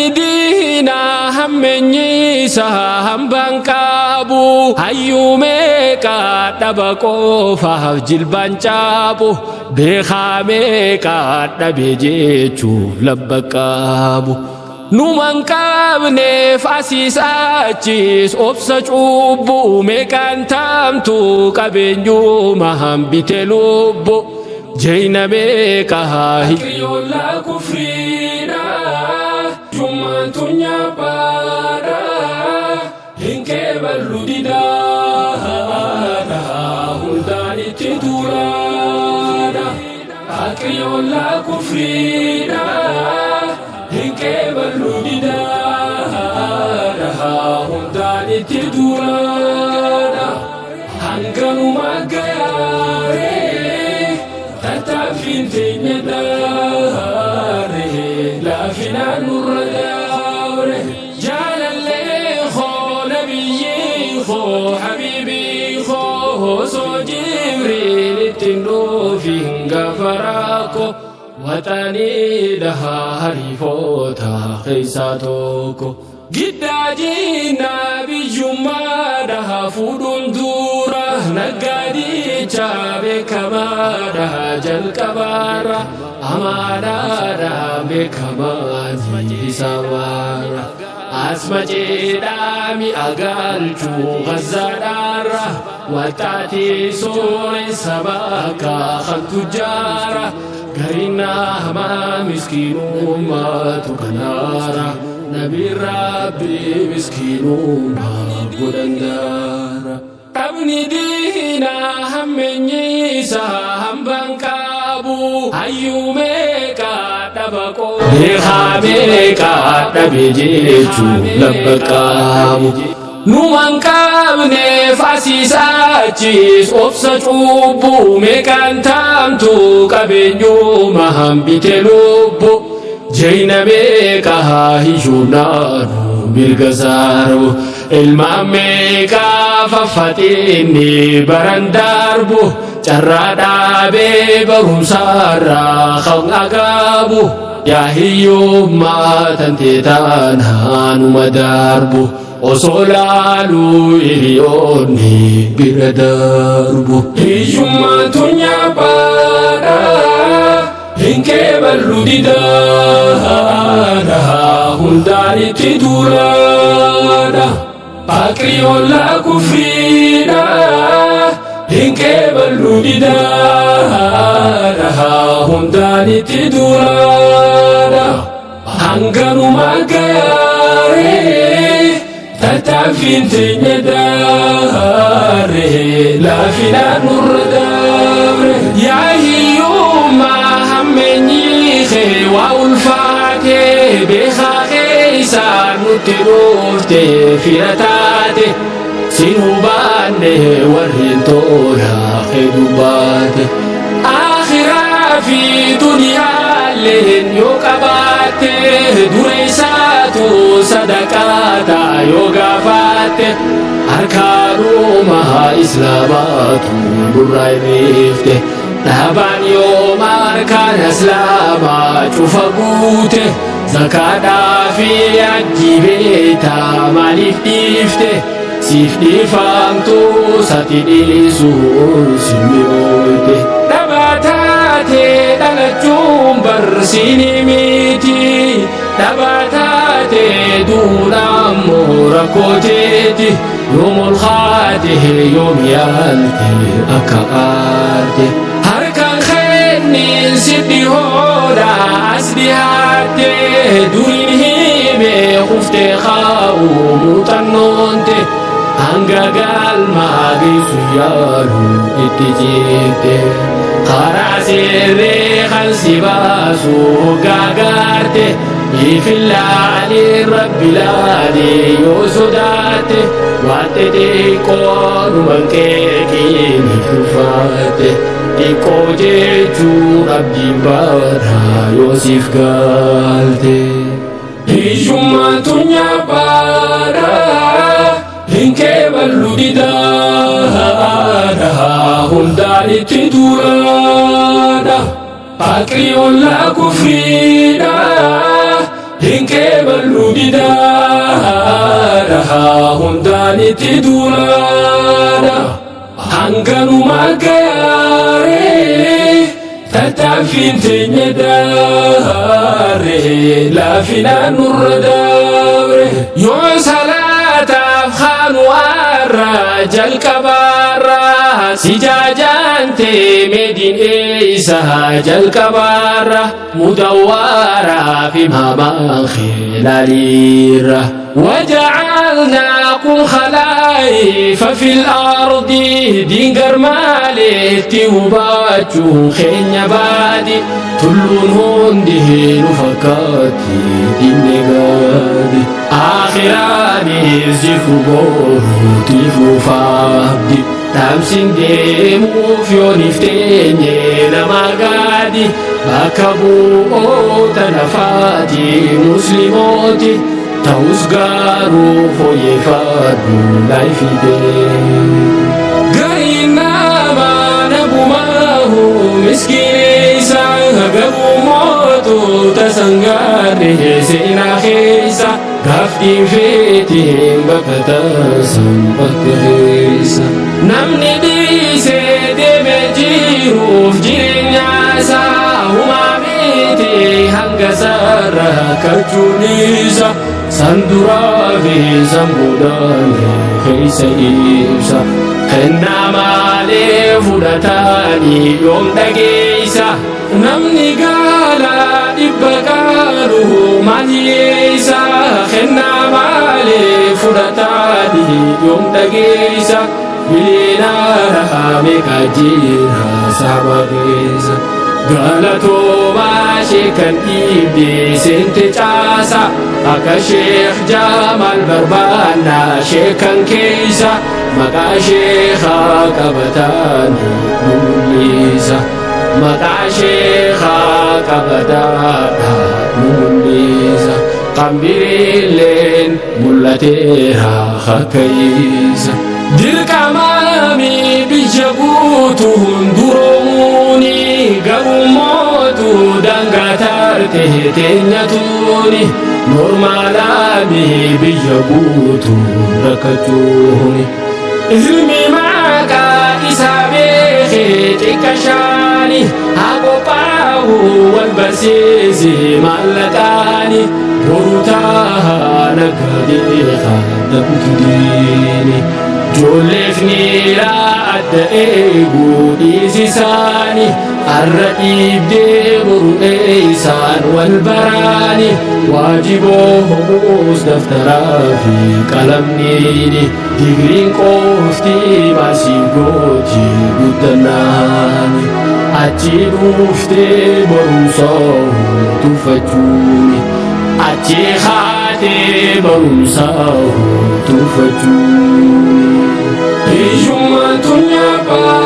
Diinaa hammeenyi isaa hambaan qabu hayyuu meeqa dhaba qofaaf jilbaan caabu beekaa meeqa dhabe jechuuf labba qabu. Numan qabneef asiis achiis obsa cubbuu meeqaan taamtu qabeenyuma hambite lubbu jeyna meeqa hiyyollaa kufriidha jummaan tunyaabaadha hin qeeballu didaadha hundaan itti duulaadha haqiyyollaa kufriidha hin qeeballu didaadha hundaan itti duulaadha hanganuma gayaaree tattaaffiin teenya daaree laafinaan nurra dabre jaalallee koo nabiyyii koo habiibii koo osoo Jibriil ittiin dhufiin gaafa rakkoo waxanii dhahaa hariifoota keessaa tokko. Giddaa jiinaa biyyummaa dhaha fuudhuun dura naggaadicha beekamaadha jalqabaarra amaanaadha beekamaan isa baara. Asma jedhaa mi'a galchuu gazzaadhaarra waxaatii sooressa bakka kan tujjaara gariin hamaa miskiinummaatu kanaara. Nabi Rabbi miskiinummaa godhandaara. Dhabni diinaa hammeenyi isaa hambaan qabu hayyuu meeqa dhaba qoo. Beekaa meeqa dhabe jechuun labba qabu. Numan qabneef asiis achiis obsa cubbuu meeqaan taamtu qabeenyuma hambite lubbu. Jeyna meeqa hiyyuunaanu mirga saarbu ilmaan meeqa faffaxiinni baran darbu carraa dhaabee barumsaarraa kan agaabu yaa hiyyummaa tantee taanaanuma darbu osoo laaluu hiriyoonni bira darbu. Hiyyummaan tunyaabaadha. Hin qeeballu didaadha hundaan itti duulaadha Faaqriyollaa kufriidha hin qeeballu didaadha hundaan itti duulaadha hanganuma gayaaree tattaaffiin teenya daaree laafinaan nurra dabre yaa hiyyummaa hammeenyi kee waa ulfaate beekaa keessaa nutti dhufte fira taate sin hubanne warreen tola kee dubbaate akhiraa fi duniyaalleen yoo qabaatte dureessaatu sadaqaata yoo gaafatte harkaanuma islaamaatu nurraa hirrifte dhaabaan yooma harkaan islaamaa cufa guute zakaadhaa fi hajji beektaa maaliif dhiifte siif dhiifamtu sati dhiisuun si mi'ooyte. Dhabaa taate dhalachuun barsiini miti dhabaa taate duudhaan rakkooteeti yoom ol kaate yoom yaalte akka aarte. Harkaan kennin si dhihoodha as dhihaatte duriin hime kuftee kaa'u muuxannoonte hanga galmaa geessu yaalu itti jette. Karaa sirrii kan si baasu gaagaarte ifillaani rabbi laani yoo sodaatte waan xixiqqoo dhuman qeeqiiniif ulfaatte xiqqoo jechuun abdiin baadhaa yoo siif galte. Hiyyummaan tunyaabaadha hin qeeballu didaadha hundaan itti duulaadha Faaqriyollaa kufriidha hin qeeballu didaadha hundaan itti duulaadha hanganuma gayaaree tattaaffiin teenya daare laafinaan nurra dabre yoo salaataaf kaanu arra jalqabaarra si jaajante mediin eeysa jalqabaarra mudawwaaraa fi maamaan khilaaliirra. وجعلناكم خلائف في الأرض دينجر مالتي وباتشو خين بادي تلون هنده نفكاتي دين آخراني زفو بورو تفو فابدي Dhaamsin deemuuf yooniif teenye nama gaadi bakka bu'oota lafaati musliimooti ta'us garuu fooyyeffadhu laayifidee. Gariin namaa nagumaahu miskineessa garuu mootota sangaarre seenaa keessa gaaftiin feetiin bakka tasan bakka keessa. Namni dhiisee deemee jiruuf jireenya isaa humaa miti hanga sarara kachuun isa san duraa fi san boodaan keessa ibsa. Kennaa malee fudhatanii yoom dhageessa? Namni gaala 100 qaalu maal hiyyeessa? Kennaa malee fudhatanii yoom dhageessa? Biliyeenaara meeqa jira saba keessa? Galatoomaa sheekan dhiibdee seente caasa akka Sheekh Jamaal barbaannaa sheekan keessa maqaa sheekaa qabataanii mul'isa. Maqaa sheekaa qabataadha mul'isa. Qambiriilleen mul'ateera hakkaisa. Dirqamaami biyya guutuun duroomuuni garuu mootu daangaa taarte teenya tuuni normaalaami biyya guutuun rakkachuuni. Ilmi maqaa isaa beekee xiqqa shaani haa qophaa'u wal barsiise maallaqaani boru taa naggaadee kaadamtu diini. Ijoolleef niiraa adda eeguu dhiisisaani arra dhiibdee boru eeysaan wal baraani waajiboo homuus daftaraa fi qalamniini digriin qofti maasii gooti guddannaani achi dhuftee barumsa tuffachuuni achi haatee barumsa tuffachuuni. Hiyyummaan tun nyaaphaa.